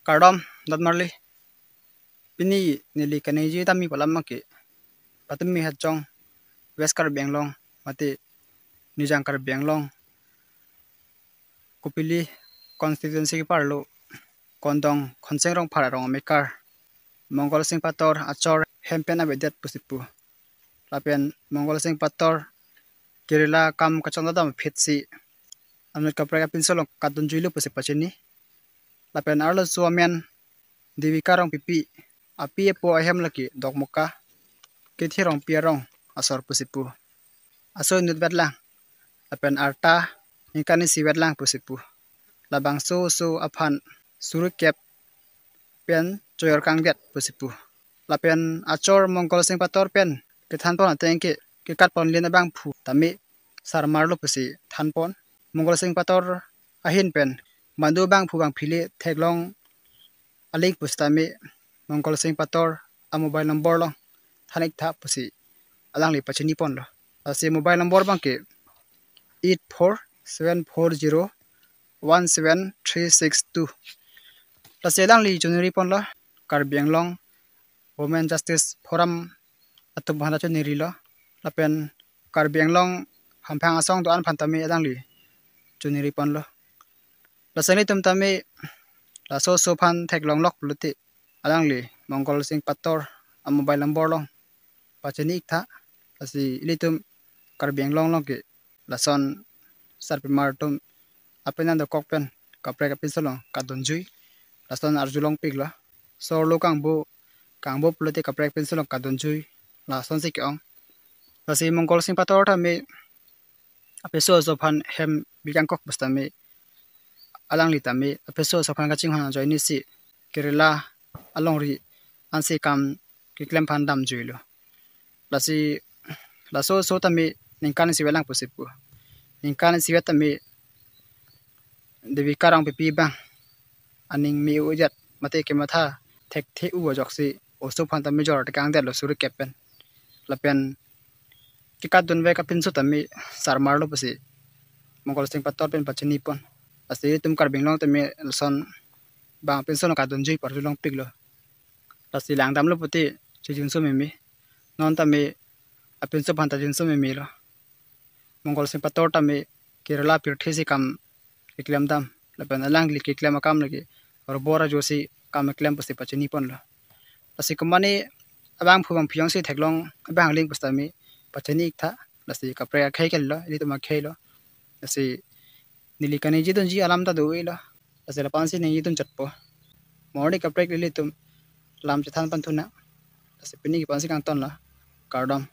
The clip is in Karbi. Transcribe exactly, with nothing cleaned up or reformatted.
Kardom, dot marli. Pini neli kaningje tame pu alam abangke, patumi hajong West Karbi Anglong, mate Nijang Karbi Anglong, Kopili constituency keparlo, Kondong Khonseng Rongphar arong amekar Mongol Sing Pator achor hem pen avedet pusi pu. Lapen Mongol Sing Pator kerela akam kachongdam aphi si anut kaprek apinso along kadunjuilo pusi pachini. Lapen arloso amen Devika Rongpipi, api apo ahem lake Dokmoka, Kithi Rongpi arong asor pusi pu. Aso inut vetlang, lapen arta ningkan isi vetlang pusi pu. Labangso oso aphan suri kep pen choyor kangdet pusi pu. Lapen achor Mongol Sing Pator pen kethanpon ateng ke, kekat ponlin abangphu tame sarmarlo pusi thanpon. Mongol Sing Pator ahin pen madu abangphu bangphile theklong aling pusitame Mongol Sing Pator a mobile number along than-ik tha pusi alangli pachiniponlo. Lasi mobile number abangke eight four seven four zero one seven three six two. Lasi alangli choningriponlo, Karbi Anglong Women Justice Forum atum aphan choningrilo. Lapen Karbi Anglong hamphang asong do-an aphan tame alangli choningriponlo. Lasi nelitum tame laso oso aphan theklonglok pulote alangli Mongol Sing Pator a mobile number along pachini-ik tha. Lasi ilitum Karbi Anglong along ke lason sarpimar atum apenan dokok pen kaprek apinso along kadunjui, lason arjulongpiklo. Sorlo kangbo, kangbo pulote kaprek apinso along kadunjui, lasonsi ke-ong. Lasi Mongol Sing Pator tame apiso oso aphan hem bikangkok pusitame alangli tame apiso oso aphan kachinghon ajoine si kerela alongri ansi kam keklem aphan damjuilo. Lasi laso oso tame ningkan isi vetlang pusi pu. Ningkan isi vet tame Devika Rongpipi abang aning me-u-et mate kematha thekthe-u ajoksi oso aphan tame jor tekangdetlo suri kep pen. Lapen kekatdunvek apinso tame sarmarlo pusi Mongol Sing Pator pen pachinipon. Lasi itum Karbi Anglong tame lason bang apinso along kadunjui pu arjulongpiklo. Lasi langdamlo pulote chijunso meme. Non tame apinso aphan ta junso memelo. Mongol Sing Pator tame kerela apirthe si kam keklemdam, lapen alangli keklem akam lake robor ajosi kam keklem pusi pachiniponlo. Lasi komane abangphu bangphi jongsi theklong abang aling pusitame pachini-ik tha. Lasi kaprek akhei kelo, ilitum akheilo. Lasi neli kaningjedunji alam ta do-elo. Lasi lapu-ansi ningjedun chotpo. Mo arni kaprek ilitum lam chethan pon thu nang. Lasi pini kepu-ansi kangtonlo. Kardom.